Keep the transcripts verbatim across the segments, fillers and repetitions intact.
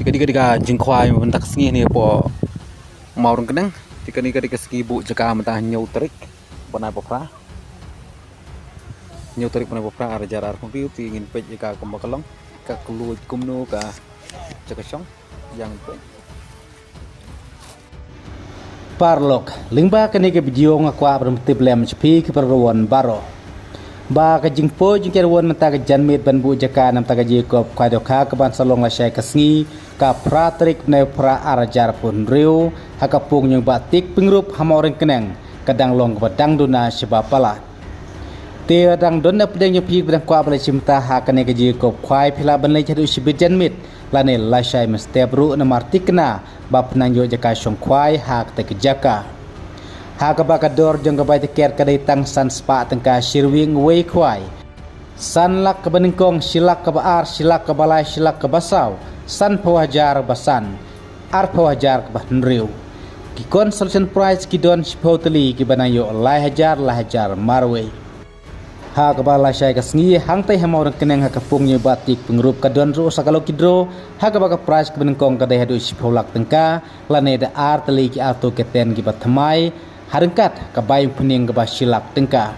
Kane ka dei ka jingkhwai mynta ka sngi ne hapoh Mawryngkneng. Te kane ka dei ka sngi buh jaka mynta hynñiew tarik bnai ba phra. Hynñiew tarik bnai ba phra ar hajar arphew hynriew. Te ngin peit ïa ka kumba ka long, ka kluid kumno ka jaka shong. Ïa ngin peit. Paralok, lyngba kane ka video nga kwah ban pyntip lem sha phi ki paralok baroh ba ka jingpoi jingker wan mynta ka janmiet ban buh jaka na bynta ka jingïakob khwai dohkha kaban sa long lashai ka sngi, ka phra tarik bnai phra ar hajar arphew hynriew, ha ka pung Ïing Bah Tik Pyngrope ha Mawryngkneng, ka dang long kaba dang duna shibun palat. Te dang don na pdeng jong phi ba dang kwah ban leit shim bynta ha kane ka jingïakob khwai, phi lah ban leit haduh shibit janmiet lane lashai mynstep ruh, namar thikna ba pynang ïoh jaka shong khwai ha kata ka jaka. Ha kaba ka dor jong ka bai tiket ka dei tang san spah tyngka shi rwiang uwei khwai. San lak kaba nyngkong, shi lak kaba ar, shi lak kaba lai, shi lak kaba saw, sanphew hajar ba san, arphew hajar kaba hynriew. Ki consolation prize ki don shiphew tylli kiba nang ïoh lai hajar, lai hajar marwei. Ha kaba lashai ka sngi hangtai ha Mawryngkneng ha ka pung Ïing Bah Tik Pyngrope ka don ruh sa ka lucky draw, ha kaba ka prize kaba nyngkong ka dei haduh shiphew lak tyngka, lane da ar tylli ki auto K ten kiba thymmai, ha ryngkat ka bai umphniang kaba shi lak tyngka.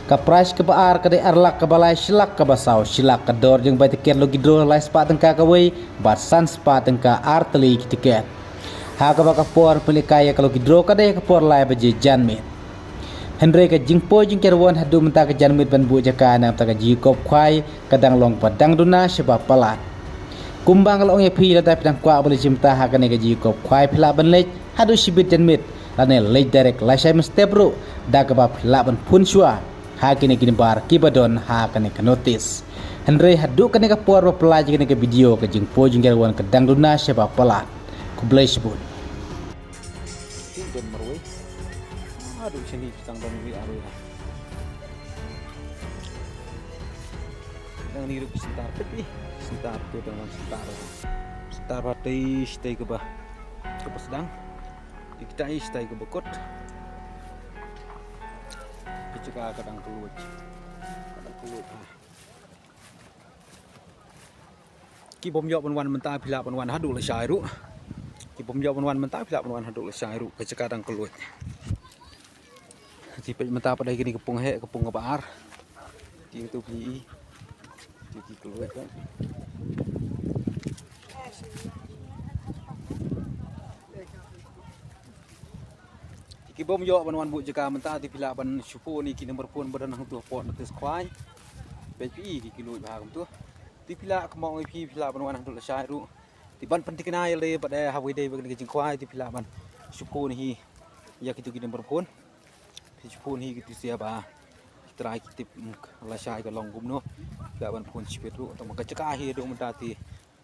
Ka prize kaba ar ka dei ar lak, kaba lai shi lak, kaba saw shi lak. Ka dor jong bai tiket lucky draw lai spah tyngka kawei bad san spah tyngka ar tylli ki tiket. Ha kaba ka por pynlehkai ïa ka lucky draw ka dei ka por lai baje janmiet. Hynrei ka jingpoi jingker wan haduh mynta ka janmiet ban buh jaka na bynta ka jingïakob khwai ka dang long kaba dang duna shibun palat. Kumba nga la ong ïa phi, lada phi dang kwah ban leit shim bynta ha kane ka jingïakob khwai, phi lah ban leit haduh shibit janmiet lane leit direct lashai mynstep ruh, da kaba phi lah ban phone shuwa ha kine ki number kiba don ha kane ka notice. Hynrei haduh kane ka por ba phi la ïohi ïa kane ka video, ka jingpoi jingker wan ka dang duna shibun palat. Khublei shibun. Ki don marwei. Aduh, shini ki tang don wi arwei. Nangne ruh ki syntar peit, ih. Syntar peit, dang long syntar. Syntar ba tei, tei kaba, kaba sdang. Ïa kita ïa kita kaba kut. Ki jaka ka dang kylluid. Ka dang kylluid, ha. Ki bym ïoh ban wan mynta phi lah ban wan haduh lashai ruh. Ki bym ïoh ban wan mynta phi lah ban wan haduh lashai ruh. Ka jaka dang kylluid. Te peit mynta pat dei kane ka pung heh, ka pung kaba ar. Te to phi i. Te ki kylluid pat. Ki bym ïoh ban wan buh jaka mynta te phi lah ban shu phone ïa ki number phone ba don hangto hapoh notice khwai. Peit phi i ki kylluid bha kumto. Te phi lah, kumba ong ïa phi, phi lah ban wan hangto lashai ruh. Te ban pynthikna ïa lade ba dei ha wei dei ba kane ka jingkhwai te phi lah ban shu phone hi ïa kito ki number phone. Phi shu phone hi kito sha ba ki trai ki tip, mm, lashai ka long kumno. Phi lah ban phone shipit ruh, tang ba ka jaka hi haduh mynta te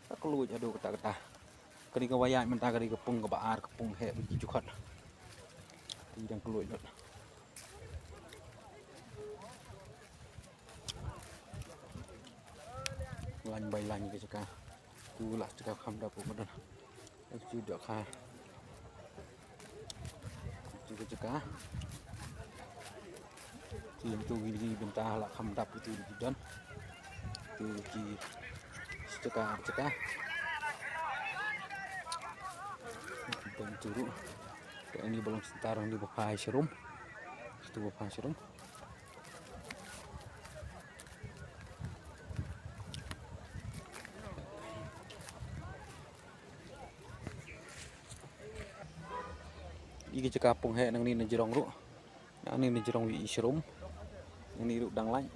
ka kylluid haduh katta katta. Kane kaba ïaid mynta ka dei ka pung kaba ar, ka pung heh ba ki ju khot. Te dang kylluid lut. Lain bai lain ka jaka. Tu la jaka kham dap u madan. Tu jaka. Tu ka jaka. Te tu ngi ngi bynta la kham dap itu di don. Tu ki jaka, jaka. Don tu ruh. Te ini ba long syntar, ini ba phai sharum. Tu ba phai sharum. Ïa ka jaka pung heh nangne na jrong ruh. Nangne na jrong wi i sharum. Nangne ruh dang lait.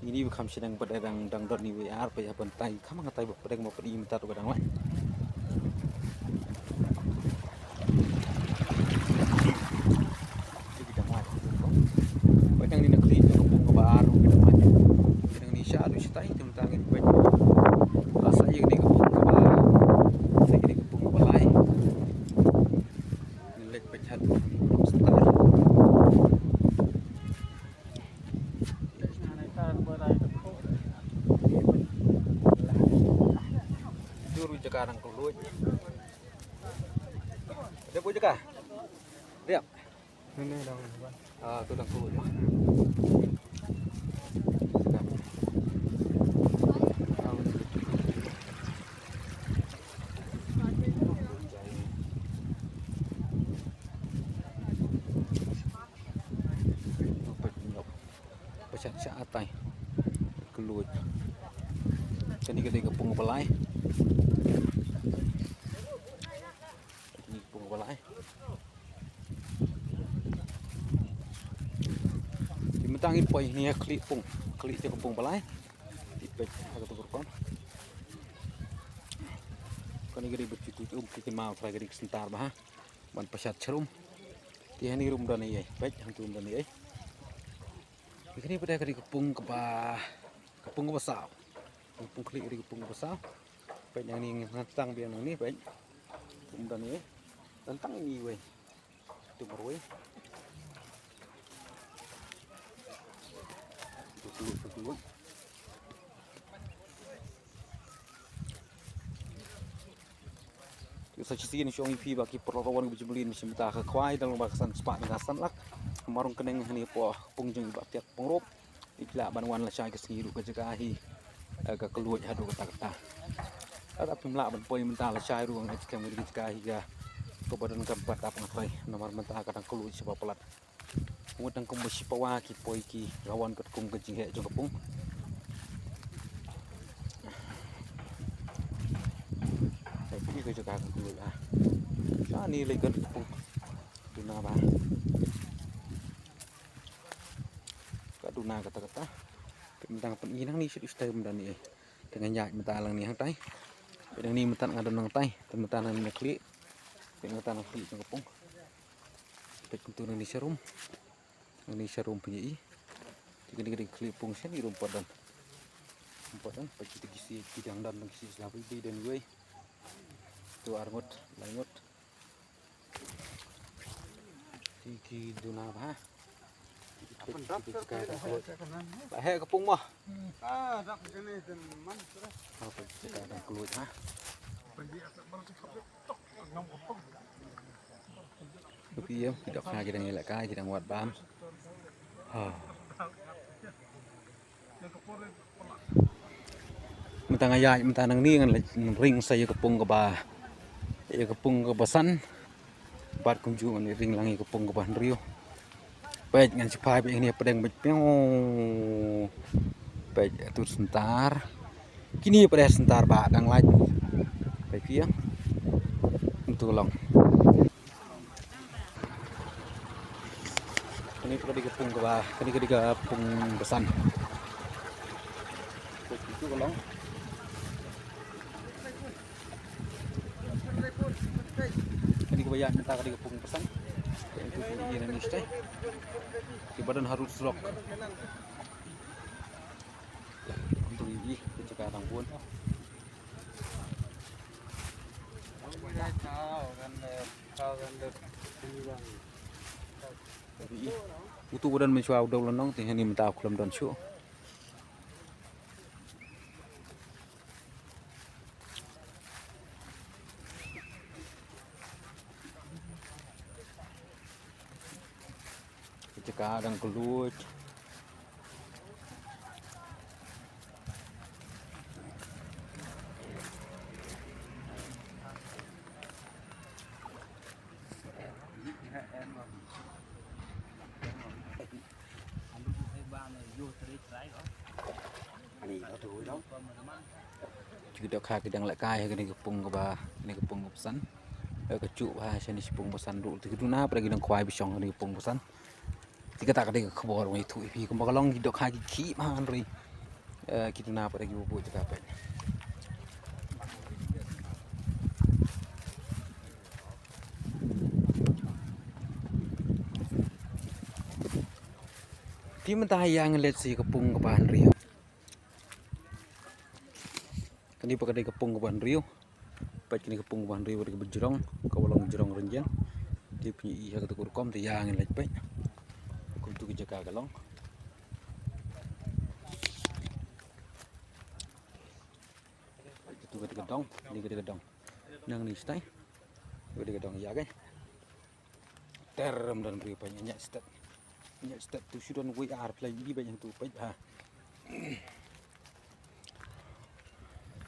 Ini ba kham shnong ba dang, dang dot ni wi ar, ba ïa ban tai, kham nga tai ba pdeng ba pdeng mynta ruh ba dang lait. Ba dang lait. Ba dang ni na khlieh ka pung kaba ar ruh ba dang lait. Ba dang ni sha ruh shatai te mynta ngin peit. Ba sa ïa kane ka pung kaba ar. Sa ïa kane ka pung kaba lai. Ngin leit peit ha u star. Jur jaka nang kylluid. Dep jaka. Dep. Ini dong, Bang. Ah, tu dang kylluid. Jaka. Luid. Kane ka dei ka pung ba lai. Kane ka pung ba lai. Te mynta ngin poi hangne ha khlieh pung, khlieh jong ka pung ba lai. Te peit ha katu ka rukom. Kane ka dei ba ki tuid um ki kynmaw trai ka dei ka syntar bha. Ban pynshad sharum. Te hangne ruh ym don eiei, peit hangtu ym don eiei. Te kane pat ka dei ka pung kaba, ka pung kaba saw. Ka pung khlieh ka dei ka pung kaba saw. Peit nangne, ngan tang biang nangne, peit. Ym don eiei. Don tang ine iwei. Tu marwei. Tu kluid, tu kluid. Te sa shisien shu ong ïa phi ba ki paralok wan ka ba jumlien mynta ka khwai dang long ba ka san spah ne ka san lak. Marong kyneng hangne hapoh pung jong i Bah Tiak Pung Rup. Phi lah ban wan lashai ka sngi ruh ka jaka hi, eh, ka kluid haduh katta katta. Lada phim lah ban poi mynta lashai ruh ngan ïathuh kum ka jaka hi ka, kaba don kam pat ap ngat rei namar mynta ka dang kluid shibun palat. Ngut dang kum ba shi pawa ki poi ki la wan katkum ka jingheh jong ka pung. Peit ki ka jaka ka kluid ah. Shane lei ka pung. Duna ba. Ka duna katta katta. Peit mynta nga pyni nangne shu dei stem da ni. Te ngan ïaid mynta lang ni hangtai. Peit nangne mynta nga don nangtai. Te mynta nangne na khlieh. Peit mynta na khlieh jong ka pung. Peit kumtu nangne sharum. Nangne sharum pynïaid. Te kane ka dei ka khlieh pung shane ruh ym pat don. Ym pat don. Peit kita ki shi ki dang don ki shi sla peit dei don iwei. Tu ar ngut, lai ngut. Ki, ki duna bha. Ki, ki, ki, ki, ka, ka, ka. Ba heh ka pung mo. Ah, ka, ka, ka kluid ha. Ki ïa, ki dohkha ki dang ïalehkai, ki dang wad bam. Ha. Mynta nga ïaid mynta nangne ngan leit ring sa ïa ka pung kaba, ïa ka pung kaba san. Bad kumjuh ngan ring lang ïa ka pung kaba hynriew. Peit ngan shu phai beit hangne hapdeng beit pynïaid. Peit atu syntar. Kine pat dei syntar ba dang lait. Peit phi ïa. Kumtu long. Kane ka dei ka pung kaba, kane ka dei ka pung ba san. Kumtu ka long. Kane kaba ïaid mynta ka dei ka pung ba san. Kane ka pung ïa nang ni stai. Kiba don harud surok. Kumtu ïa ka jaka dang bun. Utu ba don mynshuwa u dei u lynnong, te hangne mynta u khlem don shuh. Ka jaka dang kylluid. Ki dohkha ki dang lehkai ha kane ka pung kaba, kane ka pung kaba san. Eh, ka juh bha shane shi pung ba san ruh. Te ki duna pat ki dang khwai bishong ha kane ka pung ba san. Te kata ka dei ka khubor ngi ïathuh ïa phi kumba ka long ki dohkha ki khih bha hynrei, eh, ki duna pat kiba buh jaka peit. Te mynta ïa ngi leit sha ka pung kaba hynriew. Kane pat ka dei ka pung kaba hynriew. Peit kane ka pung kaba hynriew ka dei kaba jrong, kaba long jrong rynjeng. Te phi ïohi ha katu ka rukom te ïa ngin leit peit. Kumtu ka jaka ka long. Peit katu ka dei ka dong, kane ka dei ka dong. Nangne shatai. Ka dei ka dong ïa ka. Ter ym don briew, peit nga ñiah stet. Ñiah stet tu shu don wei ar phi la ïohi beit hangtu peit ha.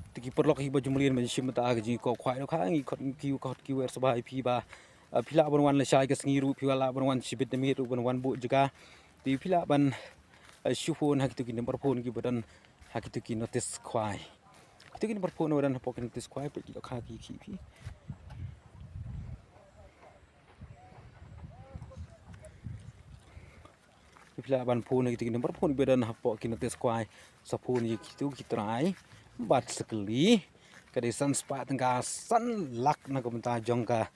Te ki paralok kiba jumlien ban shim mynta ka jingïakob khwai dohkha ngi khot ki khot ki wer sbha ïa phi ba, ah, phi lah ban wan lashai ka sngi ruh, phi lah ban wan shibit na miet ruh ban wan buh jaka. Te phi lah ban, ah, shu phone ha kitu ki number phone kiba don ha kitu ki notice khwai. Kitu ki number phone ba don hapoh ki notice khwai, peit ki dohkha ki khih phi. Phi lah ban phone ïa kitu ki number phone ba don hapoh ki notice khwai. Sa phone ïa kitu ki trai bad sa kylli. Ka dei san spah tyngka, san lak na ka bynta jong ka